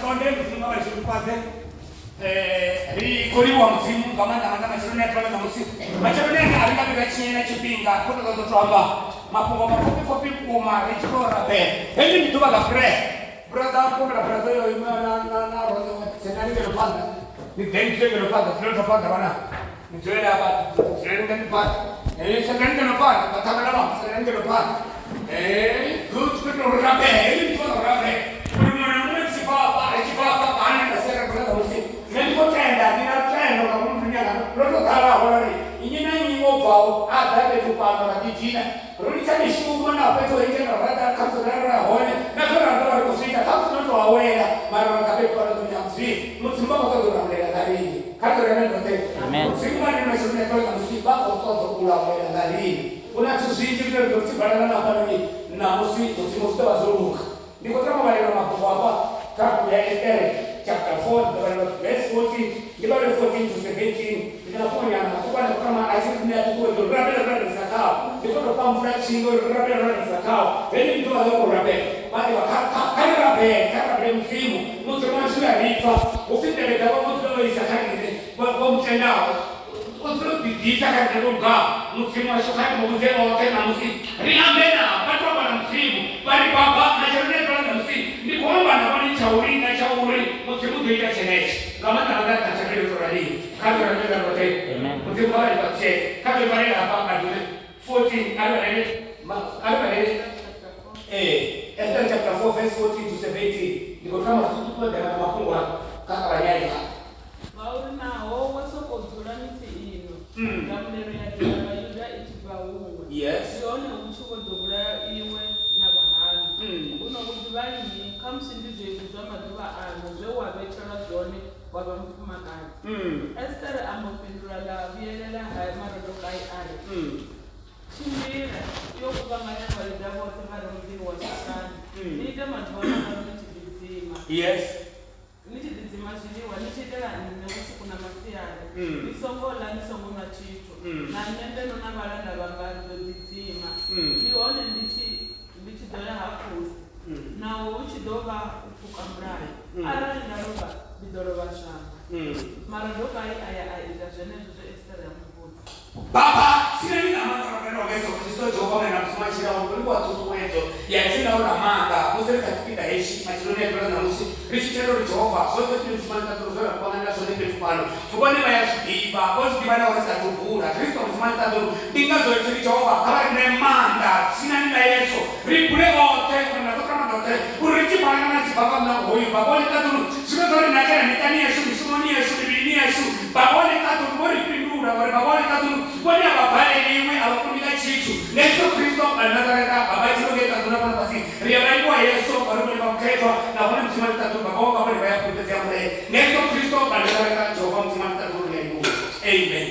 tonde Mudzimu nga vha shudufhadze. Ri khou livhuwa Mudzimu nga maanḓa maanḓa matsheloni a ḓuvha ḽa ṋamusi. Matsheloni ane a ri nga vhi ra tshinya na tshifhinga, kho tou ṱoḓa u tou amba mafhungo mapfufhi-pfufhi vhukuma ri tshi tou rabela. Heḽi ndi ḓuvha ḽa prayer. Brother, kumbela brother yo ima na na na roṱhe dzenani ngeno phanḓa. Ni ḓe ni dzule ngeno phanḓa, dzuleni zwa phanḓa vhana. Ni dzulele hafha, dzuleni ngeno phanḓa. Sendani ngeno phanḓa, vhaṱhannga na vhana, sendani ngeno phanḓa. Good, ri tou rabela, heḽi ndi ḓuvha ḽa u rabela. Uri muṅwe na muṅwe tshi bva hafha, ri tshi bva hafha hane nda sia ra ṋamusi. Nṋe ndi khou tenda, ndi na lutendo nga ngomu mbiluni yanga lwo tou ḓalaho lwa uri nnyi na nnyi o bvaho a ḓa fhethu fhano ra ḓidina. Ro litsha mishumo na fhethu ho ite ra ḓa khamusi ra ra hone na zwe ra ḓo vha ri khou zwi ita khamusi no tou awela mara ra ḓa fhethu fhano nḓuni ya Mudzimu. Mudzimu vha khou ṱoḓa u lamulela nga riṋe. Kha ri tou renda roṱhe. Mudzimu vhane matsheloni a ḓuvha ḽa ṋamusi vha khou ṱoḓa u lamulela nga riṋe. Hu na zwithu zwinzhi zwine ri ḓo ri tshi balangana hafhanoni ṋamusi Mudzimu zwi ḓo vha zwo luga. Ndi khou tama u vhalelwa mafhungo hafha kha bugu ya Estere chapter 4, ndi ḓo vhalelwa verse 14, ndi vhale 14 to 17. Ndi na mafhungonyana maṱuku ane khou tama a tshi ri ṋea ṱhuṱhuwedzo uri rabele ro lavhelesa khao. Ndi khou tou pambula tshinga uri ri rabele ro lavhelesa khao. Heḽi ndi ḓuvha ḽa u tou rabela. Vha ḓivha kha, kha, kha ri rabele, kha ri rabele Mudzimu. Mudzimu washu u a ri pfa. Hu pfi nḓevhe dzawe vho dzula vho isa kha riṋe vho, vho mu tendaho. O dzula o ḓiḓisa kha riṋe vho lugaho. Mudzimu washu kha ri mu vhudze oṱhe ṋamusi. Ri ambe navho. Vha tou amba na Mudzimu vha ri, Baba, matsheloni a ḓuvha ḽa ṋamusi ndi khou amba na vhone tsha uri na tsha uri. Mudzimu u ḓo ita tshenetshi. Nga maanḓa maanḓa ri kha thabelo yo tou raliho. Kha ri rabele roṱhe. Mudzimu kha vha ri fhaṱutshedze. Kha ri vhalele hafha madume 14. A ri vhalele, a ri vhalele ee, Esther chapter 4 verse 14 to 17. Ndi khou thoma u ṱuṱuwedzana nga mafhungo a kha ṱavhanyai. Ngauri naho wa sokou dzula misi ino, ndamulelo ya ḓela Vhayuda i tshi bva huṅwe, ndi hone hu tshi vho ḓo vhulaya iwe na vha haṋu. Huno hu ḓivha nnyi, khamusi ndi zwezwi zwa maḓuvha ano zwe wa vhetshelwa zwone wa vha mufumakadzi. Esitere a mbo fhindula ḽa vhuyelela ha Maradokai a ri, Tshimbila u yo kuvhanganya Vhayuda vhoṱhe vha re muḓini wa Shushani, ni ite maḓuvha maṱanu ni tshi ḓidzima. Ni tshi ḓidzima zwiḽiwa ni tshi itela nṋe vhusiku na masiari, ni songo ḽa, ni songo nwa tshithu, na nṋe ngeno na vhalanda vhanga ri ḓo ḓidzima. Ndi hone ndi tshi ndi tshi ḓo ya ha khosi, naho hu tshi ḓo vha u pfuka mulayo. Arali nda lovha, ndi ḓo lovha zwanga. Maradokai a ya a ita zwenezwo zwe Esitere a mu vhudza. Baba, dzinani ḽa maanḓa ro tendaho nga Yesu Kristo, Jehova Murena Mudzimu a tshilaho, ri khou livhuwa ṱhuṱhuwedzo ya Ipfi ḽau ḽa maanḓa musi ri kha tshipiḓa hetshi matsheloni a ḓuvha ḽa ṋamusi, ri tshi tenda uri Jehova, zwoṱhe zwine Mudzimu a ḽiṱaḓulu zwe ra kuvhangana zwone fhethu fhano, vhone vha ya zwi ḓivha. Vho zwi ḓivha naho ri sa athu bula. Kristo Mudzimu a ḽiṱaḓulu, ndi ngazwo ri tshi ri, Jehova, kha vha ri ṋee maanḓa dzinani ḽa Yesu, ri bule oṱhe, Murena ri khou tama roṱhe uri ri tshi balangana ri tshi bva nga muṋango hoyu, Baba wa ḽiṱaḓulu, zwi vhe zwo ri nakela miṱani yashu, mishumoni yashu, mivhilini yashu. Baba wa ḽiṱaḓulu vho ri fhindula vha ri, Baba wa ḽiṱaḓulu vhone a vha baleliwi, a vha kundwi nga tshithu. Nga Yesu Kristo wa Nazaretha, Baba a tshi ro ngei ṱaḓulu na fhano fhasi, ri a vha livhuwa Yesu ngauri vhone vha mukhethwa nahone Mudzimu wa ḽiṱaḓulu, Baba wanga vhone vha ya fhulufhedzea Murena. Nga Yesu Kristo wa Nazaretha, Jehova Mudzimu wa ḽiṱaḓulu ri a livhuwa. Amen.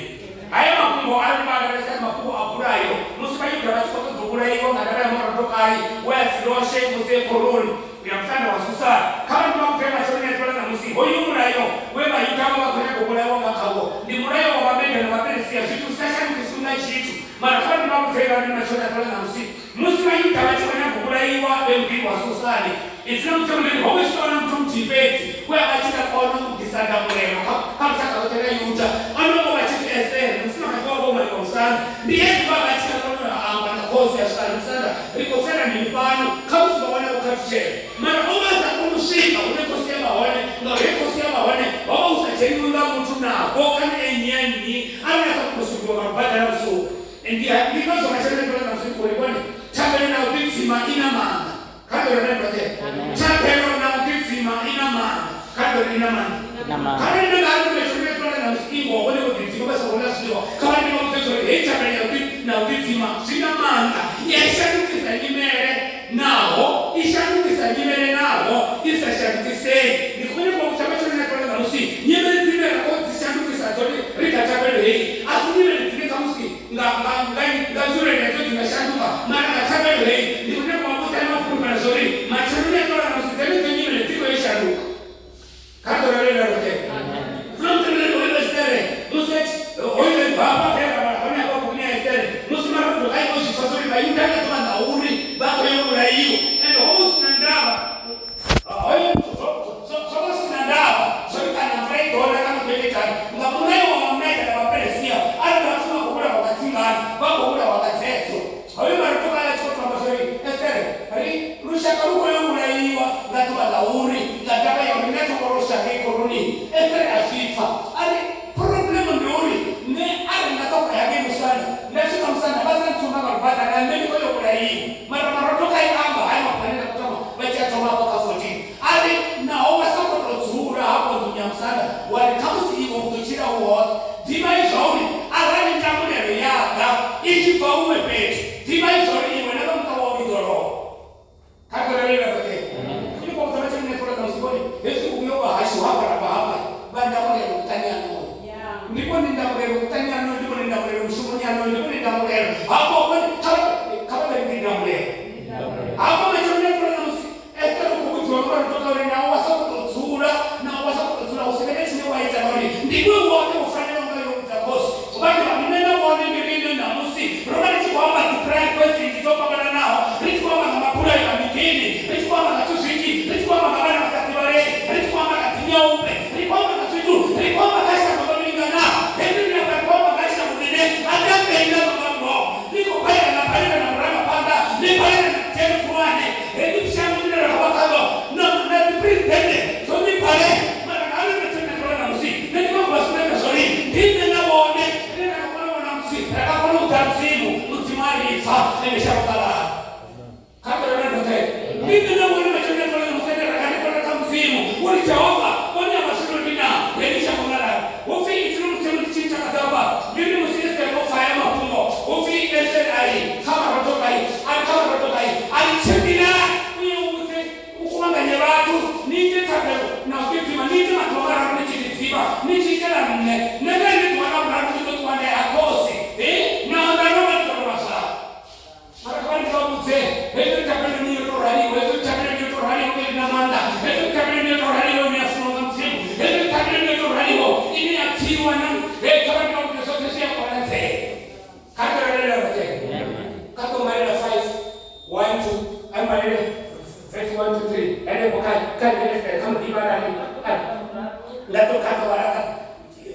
Haya mafhungo arali vha lavhelesa ndi mafhungo a bulayo musi Vhayuda vha tshi khou ṱoḓa u vhulaiwa nga ndavha ya Morodokai we a si loshe musi e khoroni u ya musanda wa Susani. Kha vhathu vha bve matsheloni a ḓuvha ḽa ṋamusi, hoyu mulayo we Vhayuda vha vha khou nyaga u vhulaiwa nga khawo ndi mulayo wa Vhamede na Vhaperesia, zwithu zwi sa shandukisiwi nga tshithu. Mara kha vhathu vha vhudze vhane matsheloni a ḓuvha ḽa ṋamusi, musi Vhayuda vha tshi khou nyaga u vhulaiwa vhe muḓini wa Susani, Ipfi ḽa Mudzimu ḽi ri, Ho vha hu tshi tou vha na muthu muthihi fhedzi we a vha a tshi nga kona u ḓisa ndamulelo kha kha lushaka lwoṱhe lwa Yuda. Onoyo o vha a tshi pfi Estere, mufumakadzi wawe o maliwa musanda. Ndi ene we a vha a tshi nga kona u ya a amba na khosi, a swika a ri, Musanda, ri khou fela mini fhano? Khamusi vha wana vhukhathutshelo. Mara o vha a sa koni u swika hune khosi ya vha hone, ngauri he khosi ya vha hone ho vha hu sa dzheniwi nga muthu naho kana e nnyi a nnyi arali a sa koni u sumbiwa nga lubaḓa lwa musuku. Ndi ndi ngazwo matsheloni a ḓuvha ḽa ṋamusi ndi khou ri, Vhone, thabelo na u ḓidzima i na maanḓa. Kha ri rende roṱhe. Thabelo na u ḓidzima i na maanḓa. Kha ri ri i na maanḓa. Kha ri ri nga ri vhe tshone na musi i ngoho vhone vho ḓidzima vha sa vhona zwiḽiwa. Kha vha ndi vha vhudze uri heyi thabelo ya u ḓi na u ḓidzima zwi na maanḓa. I a shandukisa nyimele naho i shandukisa nyimele naho i sa shandukisei. Ndi khou nyanga u vha vhudza matsheloni a ḓuvha ḽa ṋamusi nyimele dzine ra khou dzi shandukisa dzone ri kha thabelo heyi a si nyimele dzine khamusi Nga, nga, nga, nga nzulele hedzo dzi nga shanduka, mara nga thabelo heyi, ndi khou nyanga u vha vhudza na u fhulufhela zwa uri matsheloni a ḓuvha ḽa ṋamusi dzenedzo nyimele dzi khou yo shanduka. Kha ri ḓo rabelela roṱhe. Funa mutevheleli hoyu Esitere, musi a tshi, hoyu hafha he ra vhala hone hafha buguni ya Esitere, musi Maradokai o Nga ḓuvha ḽa uri nga ndavha ya uri nṋe tho ngo losha ngei khoroni. Estere a zwi pfa a ri problem ndi uri nṋe arali nda sokou ya ngei musanda nda swika musanda vha sa ntsumba nga lubaḓa na nṋe ndi khou yo vhulaiwa. Mara Maradokai a amba haya mafhungo ane nda khou tama vha tshi a thoma hafho kha 14 a ri naho wa sokou tou dzula hafho nḓuni ya musanda wa ri khamusi iwe u ḓo tshila u woṱhe ḓivhai zwauri arali ndamulelo ya ḓa i tshi bva huṅwe fhethu ḓivhai zwauri iwe na vha muṱa wau ni ḓo lovha. Kha ri ḓo lavhelela roṱhe. Ndi khou vhudza matsheloni a ḓuvha ḽa ṋamusi vhone hezwi u vhuya u vha hashu hafha ra bva hafha vha ndamulelo muṱani anoyo. Ndi vhone ndamulelo muṱani anoyo, ndi vhone ndamulelo mushumoni anoyo, ndi vhone ndamulelo hafho vhone kha vha kha vha ri ndi ndamulelo. Hafho matsheloni a ḓuvha ḽa ṋamusi Esther u khou vhudziwa nga vha uri naho wa sokou tou dzula, naho wa sokou tou dzula hu si vhe na tshine wa ita ngauri ndi iwe woṱhe u fanela u nga yo vhudza khosi. Hobane vha nṋe na vhone ndi riṋe ṋamusi ro vha ri tshi khou amba dzi prayer request nnzhi dzo fhambananaho, ri tshi khou amba nga mabulayo a miḓini, ri tshi khou amba nga zwithu zwinzhi, ri tshi khou amba nga vhana vha sa ḓivhalei, ri tshi khou amba nga dzinyaope, ri khou amba nga zwithu, ri khou amba nga shango ḽo linganaho. Hezwi ri amba ri khou amba nga shango ḽine a ḽi ambei na vha ngoho, ḽi khou balelwa na balelwa na vhurangaphanḓa, ḽi balelwa na dzitshele khulwane. Heḽi shango ḽine ra khou vha khaḽo na na dziphuresidennde dzo ḽi balela mara nga ḽone matsheloni a ḓuvha ḽa ṋamusi nṋe ndi khou vha sumbedza zwori ndi nṋe na vhone rine ra nga kona u vhona musi ra nga kona u vhudza Mudzimu, Mudzimu a ri pfa ende shango ḽa lala. Kha ri ṱolane roṱhe. Ndi nṋe na vhone matsheloni a ḓuvha ḽa ṋamusi ane ra nga ripota kha Mudzimu uri Jehova vhone a vha zwino ndi na heḽi shango ḽa lala. Hu pfi ipfi ḽa Mudzimu ḽi tshi ntakadza hafha ḽi ri musi Esitere o pfa haya mafhungo hu pfi Esitere a ri kha Maradokai a ri kha Maradokai a ri tshimbilani u ye u vhudze u kuvhanganye vhathu ni ite thabelo na u ḓidzima ni ite maḓuvha mararu ni tshi ḓidzima ni tshi itela nṋe nṋe nga heḽi ḓuvha ḽa vhuraru ndi ḓo ṱuwa nda ya ha khosi naho nda lovha ndi ḓo lovha zwanga. Mara kha vha ndi vha vhudze hezwi thabeloni yo tou raliho, hezwi thabeloni yo tou raliho i re na maanḓa, hezwi thabeloni yo tou raliho ine ya funwa nga Mudzimu, hezwi thabeloni yo tou raliho ine ya pfiwa na hey, kha vha ndi vha vhudze zwoṱhe zwi a konadzea. Kha ri tou lavhelela roṱhe. Kha ri tou malela 5 1 2 a malele verse 1 2 3 henefho kha kha kha muḓivha arali nda tou kha tou vhala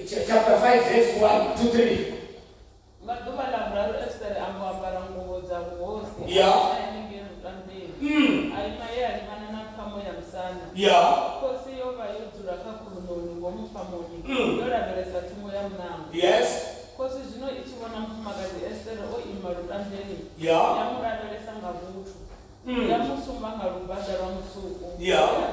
chapter 5 verse 1 2 3. Nga ḓuvha ḽa vhuraru Esitere a mbo ambara nguvho dza vhuhosi, a Ya. ima henengei lutambeni, Mm. a ima he a livhana na pfamo ya musanda. Ya. Khosi yo vha yo dzula kha khuluṋoni ngomu pfamoni, Mm. yo lavhelesa thungo ya muṋango. Yes. Khosi zwino i tshi vhona mufumakadzi Esitere o ima lutambeni, Ya. ya mu lavhelesa nga vhuthu, Mm. ya mu sumba nga lubaḓa lwa musuku Ya. ya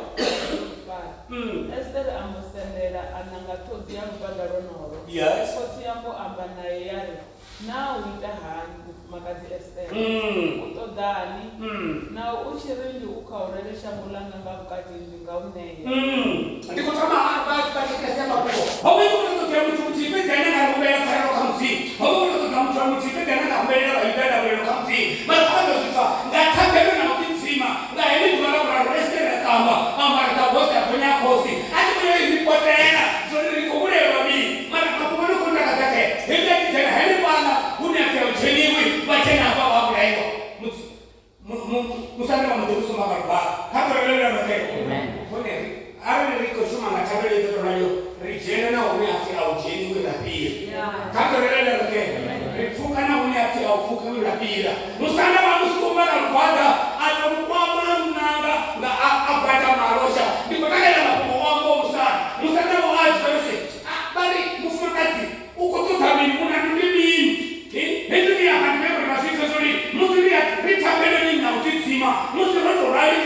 lu fara. Mm. Esitere a mbo sendela a ṋanga ṱhodzi ya lubaḓa lwonolwo. Yes. Khosi ya mbo amba nae ya ri, Naa u ita hani, mufumakadzi Esitere? Mm. U ṱoḓani? Mm. Naho u tshi ri ndi u khaulele shango ḽanga nga vhukati, ndi nga u ṋea. Mm. Ndi khou thoma vha vha thetshelese mafhungo. Ho vha hu khou ṱoḓea muthu muthihi fhedzi ane nga humbela pfarelo kha Mudzimu. Ho vha hu khou ṱoḓa muthu muthihi fhedzi ane nga humbelela Vhayuda ndavhelelo kha Mudzimu. Mara kha vha ḓo zwi pfa nga thabelo na u ḓidzima nga heḽi ḓuvha ḽa vhuraru Esitere a ṱamba a ambara dza vhuhosi a gonya ha khosi a tshi khou yo i ripotela zwori ri khou vhulaelwa mini. Mara mafhungo ndi khou takadza khe hezwi a tshi dzhena henefhaḽa hune ha pfi a hu dzheniwi vha dzhena hafha vha vhulaiwa. Musanda vha muḓi usumba nga luvhalo kha ḓo lavhelela roṱhe. Hone arali ri khou shuma nga thabelo yo tou raliho ri dzhena na hune ha pfi a hu dzheniwi ra fhira. Kha ḓo lavhelela roṱhe ri pfuka na hune ha pfi a hu pfukiwi ra fhira. Musanda vha musumba nga lugwada a tou mukwama a munanga nga a gwadama a losha. Ndi khou takalela mafhungo o ambaho musanda. Musanda vho a zwi uri vha ri mufumakadzi u khou ṱoḓa mini mulandu ndi mini. Hezwi ri amba ndi uri vha zwi pfe uri musi ri ri thabeloni na u ḓidzima musi ro tou rali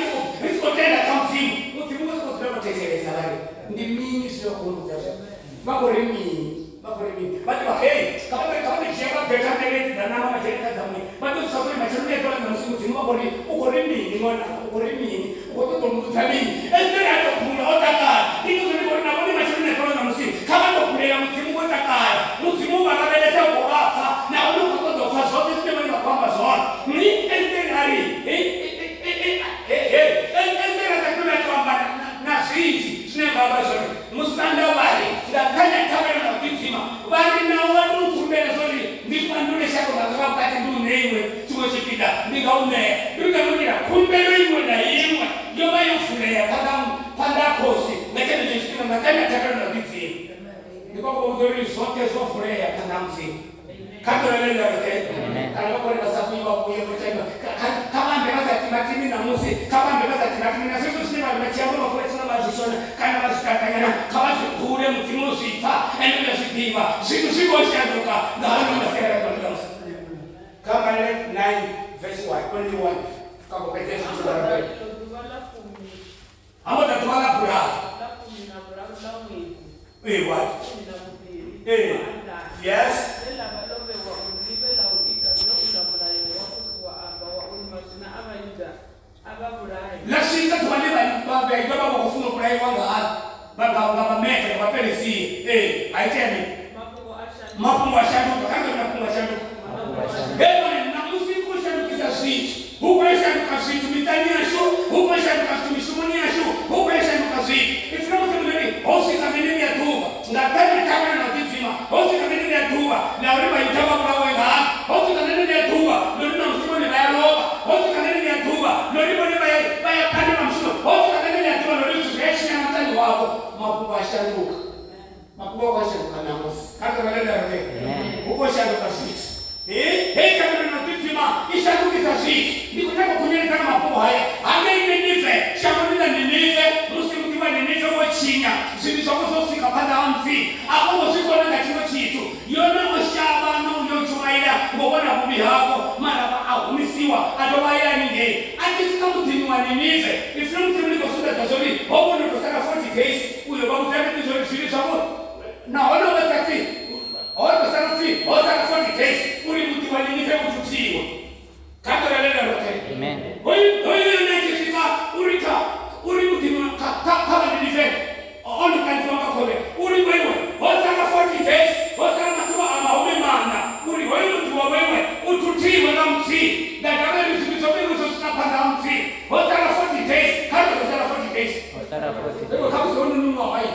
ri tshi khou tenda kha Mudzimu, Mudzimu u sokou dzula vho thetshelesa vha ri ndi mini zwine vha khou mmbudza zwone, vha khou ri mini, vha khou ri mini. Vha ḓivha hei kha vha kha vha ḓo dzhia vha bve kha ndeme hedzi dza ṋama vha dzhene kha dza muya vha ḓo zwi pfa uri matsheloni a ḓuvha ḽa ṋamusi Mudzimu vha khou ri u khou ri mini ṅwananga u khou ri mini u khou ṱoḓa u mmbudza mini. Esitere a tou bula o takala ndi ngazwo ndi khou ri na vhone matsheloni a ḓuvha ḽa ṋamusi kha vha tou bulela Mudzimu vho takala. Mudzimu u vha lavhelesa u khou vha pfa nahone u khou ṱoḓa u pfa zwoṱhe zwine vhone vha khou amba zwone. Esitere a ri Esitere a sa koni u amba na zwinzhi zwine vha amba zwone. Musanda vha ri nga nṱhani ha thabelo na u ḓidzima vha ri naho vha tou nkhumbela zwori ndi fhandule shango ḽanga nga vhukati ndi u ṋee iwe tshiṅwe tshipiḓa ndi nga u ṋea. Ndi nga mutila khumbelo iṅwe na iṅwe yo vha yo vulea phanḓa phanḓa ha khosi nga tshenetsho tshifhinga nga nṱhani ha thabelo na u ḓidzima. Ndi khou vhudza uri zwoṱhe zwo vulea phanḓa ha Mudzimu. Kha ḓorele roṱhe kana vha kone vha sa kuiwa kuye kutenga kha vhambe vha sa timatimi ṋamusi, kha vhambe vha sa timatimi na zwezwo zwine vhathu vha tshi amba mafhungo tshino vha zwi shona kana vha zwi takanyana, kha vha zwi phule. Mudzimu zwi pfa ende vha zwi ḓivha zwithu zwi khou shanduka nga hano masiari a ḓuvha ṋamusi. Kha vhale 9 verse 1 only 1 ka go fhedza zwithu zwa rabela. Ha mbo ḓa ḓuvha ḽa vhuraru ḽa 13 ḽa ṅwedzi ee what 12 ee yes ḽe ḽa vha ḽo vhewa uri ḽi vhe ḽa u ita zwe uḽa mulayo wa khosi wa amba wa uri maswina a Vhayuda a vha vhulahe. Ḽa swika ḓuvha ḽe Vhayuda vha vha khou funa u vhulaiwa ngalo nga Vhamede nga Vhaperesia. Ee, ha itea mini? Mafhungo a shanduka. Mafhungo a shanduka. Kha ri ri mafhungo a shanduka. Hei vhone ṋamusi hu khou shandukisa zwithu, hu khou ya shanduka zwithu miṱani yashu, hu khou ya shanduka zwithu mishumoni yashu, hu khou ya shanduka zwithu. Ipfi ḽa Mudzimu ḽi ri ho swika minini ya ḓuvha nga nṱhani ha thavhana na u ḓidzima, ho swika minini ya ḓuvha ḽa uri Vhayuda vha vhulawe ngalo, ho swika minini ya ḓuvha ḽa uri ṋamusi vhone vha ya lovha, ho swika minini ya ḓuvha ḽa uri vhone vha ya pandelwa mushumo, ho swika minini ya ḓuvha ḽa uri zwithu zwi a tshinyala muṱani wavho. Mafhungo a shanduka. Mafhungo a khou shanduka ṋamusi. Kha ri ḓorele roṱhe. Hu khou shanduka zwithu. Hei thabelo na u ḓidzima i shandukisa zwithu. Ndi khou nyaga u khunyeledza nga mafhungo haya. Hangei Ninive, shangoni ḽa Ninive, musi muḓi wa Ninive wo tshinya, zwivhi zwavho zwo swika phanḓa ha Mudzimu. A vho ngo zwi kona nga tshiṅwe tshithu. Yona o shavha na u yo tshumaila ngo vhona vhuvhi havho, mara a humisiwa a dovha a ya haningei. A tshi swika muḓini wa Ninive, Ipfi ḽa Mudzimu ḽi khou sumbedza zwo ri ho vha ho no tou sala 40 days uyo vha vhudza mini zwo ri zwivhi zwavho nahone ho vha sa pfi ho tou sala pfi ho sala 40 days uri muḓi wa Ninive u thuthiwe. Kha ri ḓorelele roṱhe. Hoyu Yona a tshi swika uri kha uri muḓini wa kha kha kha vha Ninive o no kanziwa nga khovhe uri vhoiwe ho sala 40 days, ho sala maḓuvha a 40 uri hoyu muḓi wa vhoiwe u thuthiwe nga Mudzimu. Nda dovha ri zwivhi zwa vhoiwe zwo swika phanḓa ha Mudzimu. Ho sala 40 days, kha ri ḓo sala 40 days. Ho sala 40 Ego days. khamusi ho no ṅwaha i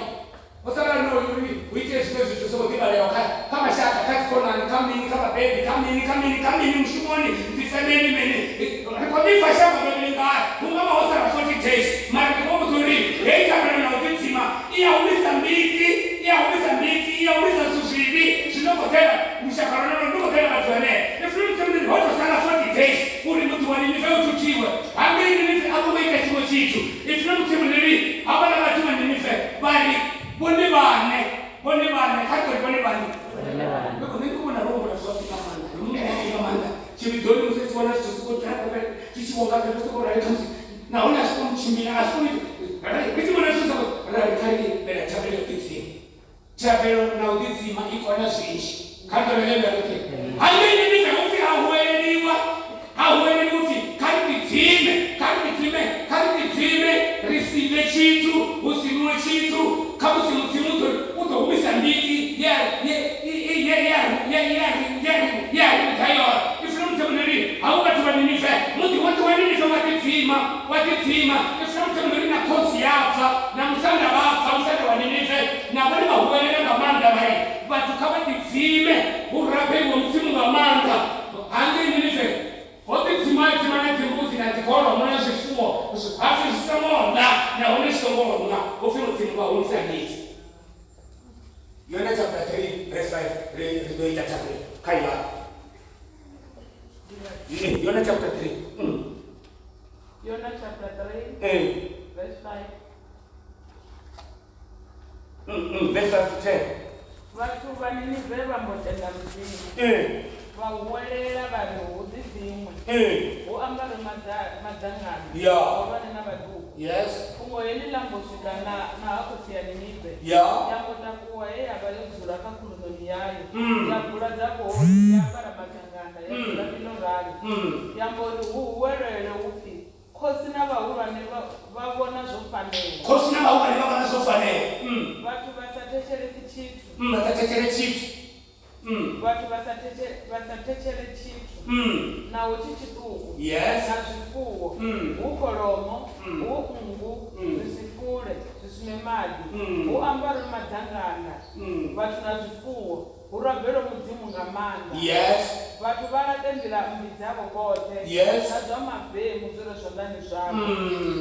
ho sala no uri hu itee zwiṅwe zwithu songo ḓivhaleaho kha kha mashaka, kha dzikhonani, kha mini, kha vhabebi, kha mini, kha mini, kha mini, mushumoni, dzifemeni, mini. Ri khou ḓipfa shango ḽo lingana. Hu nga vha ho sala 40 days, mara ndi khou vhudza uri hei thabelo na u ḓidzima i ya humisa mbiti, i ya humisa mbiti, i ya humisa zwithu zwivhi zwi no khou ḓela lushaka lwonolwo, lu no khou ḓela vhathu henefho. Ipfi ḽa Mudzimu ḽi ri ho tou sala 40 days uri muḓi wa Ninive u thuthiwe. Hangei Ninive a vho ngo ita tshiṅwe tshithu. Ipfi ḽa Mudzimu ḽi ri havhaḽa vhathu vha Ninive vha ri vhone vhaṋe, vhone vhaṋe, kha ri tou ri vhone vhaṋe. Vhone vhaṋe. Nṋe ndi khou vhona ro humbula zwavhuḓi nga maanḓa, ndi muṅwe wavhuḓi nga maanḓa. Tshivhidzoni musi ri tshi vhona zwithu sokou zwi tshi vho nga ri sokou rali khamusi nahone a zwi koni u tshimbila, a zwi koni ri tshi vhona zwithu sokou ra ri kha ri bela thabelo ya u ḓidzima. Thabelo na u ḓidzima i kona zwinzhi. Kha ri ḓorele roṱhe. Hangei Ninive hu pfi ha huweleliwa, ha huweleliwa upfi kha ri ḓidzime, kha ri ḓidzime, kha ri ḓidzime, ri si ḽe tshithu, hu si nwiwe tshithu. Khamusi Mudzimu u ḓo humisa mbiti ye a ri vhudza yone. Ipfi ḽa Mudzimu ḽi ri havho vhathu vha Ninive, muḓi woṱhe wa Ninive wa ḓidzima, wa ḓidzima. Ipfi ḽa Mudzimu ḽi ri na khosi ya pfa, na musanda vha pfa, musanda wa Ninive, na vhone vha huwelela nga maanḓa vha ri vhathu kha vha ḓidzime, hu rabeliwe Mudzimu nga maanḓa. Hangei Ninive ho ḓidzima dzima na dzimbudzi na dzikholomo na zwifuwo, ha pfi zwi songo ḽa nahone zwi songo nwa, hu pfi Mudzimu vha humisa mbiti. Yona chapter 3 verse 5 ri ḓo ita thabelo kha ivha. Yona chapter 3. Yona chapter 3 verse 5. Verse 5 to 10. Vhathu vha Ninive vha mbo tenda Mudzimu. Vha huwelela vha ri hu ḓidzimwe, hu ambarwe madzangano, vhahulwane na vhaṱuku. Yes. Fhungo heḽi ḽa mbo swika na ha khosi ya Ninive. Ya mbo takuwa he ya vha yo dzula kha khuluṋoni yayo, ya bvula dza vhuhosi, ya ambara madzanganda, ya dzula milorani. Ya mbo ri hu huwelelwe hu pfi, Khosi na vhahulwane vha vhona zwo fanela. Khosi na vhahulwane vha vhona zwo fanela. Vhathu vha sa thetshelesi tshithu. Vha sa thetshele tshithu. Vhathu vha sa thetshele tshithu, naho tshi tshiṱuku, Yes. na zwifuwo, hu kholomo, hu nngu, zwi si fule, zwi si nwe maḓi, hu ambarwe madzanganda, vhathu na zwifuwo, hu rabelwe Mudzimu nga maanḓa. Yes. Vhathu vha laṱe nḓila mmbi dzavho vhoṱhe, Yes. na zwa mavemu zwi re zwanḓani zwavho.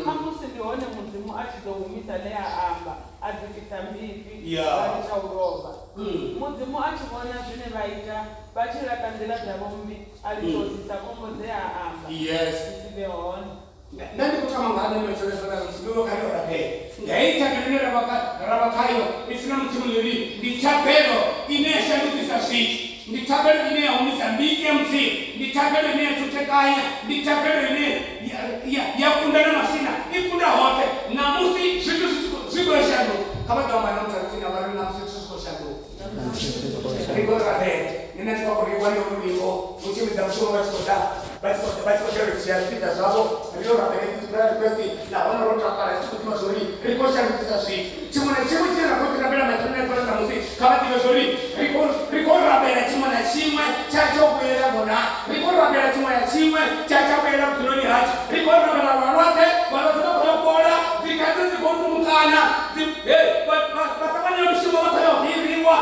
Khamusi ndi hone Mudzimu a tshi ḓo humisa ḽe a amba, a dzikisa mbiti, Ya. vha litsha u lovha. Mudzimu a tshi vhona zwine vha ita, vha tshi laṱa nḓila dzavho mmbi, a litsha u ḓisa khombo dze a amba, Yes. dzi si vhe hone. Nṋe ndi khou thoma nga nṋe matshelo ḓuvha ṋamusi ndi kha yo rabela nga heyi thabelo ine ra vha khayo i si na Mudzimu ḽi ri ndi thabelo ine ya shandukisa zwithu, ndi thabelo ine ya humisa mbiti ya Mudzimu, ndi thabelo ine ya thuthekanya, ndi thabelo ine ya kunda na maswina, i kunda hoṱhe. Ṋamusi zwithu zwi khou shanduka, kha vha ḓo amba na muthu a tsini vha ri ṋamusi zwithu zwi khou shanduka. Ri khou rabela nṋe na tshi khou ri wane lulingo u tshimbidza mushumo vha tshi khou ḓa vha tshi khou vha tshi khou tea u dzhia zwipiḓa zwavho ri yo rabela hedzi prayer request nahone ro takala ri tshi khou ḓivha zwori ri khou shandukisa zwithu. Tshiṅwe na tshiṅwe tshine ra khou tshi rabela matsheloni a ḓuvha ṋamusi kha vha ḓivhe zwori ri khou rabela tshiṅwe na tshiṅwe tsha tsho vhuyela ngona, ri khou rabela tshiṅwe na tshiṅwe tsha tsha vhuyela vhudzuloni hatsho, ri khou rabela vhalwadze, vhalwadze vha khou fhola, dzi khaedzo dzi khou tumukana, vha sa vha na mishumo vha khou ya u hiriwa,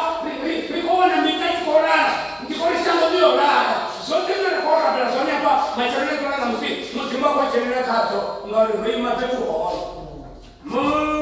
ri khou wana miṱa i tshi khou lala, ndi khou ri shango ḽi yo lala. Zwoṱhe zwine ra khou rabela zwone hafha matsheloni a ḓuvha ṋamusi Mudzimu a khou dzhenelela khadzo ngauri ro ima fhethu hone.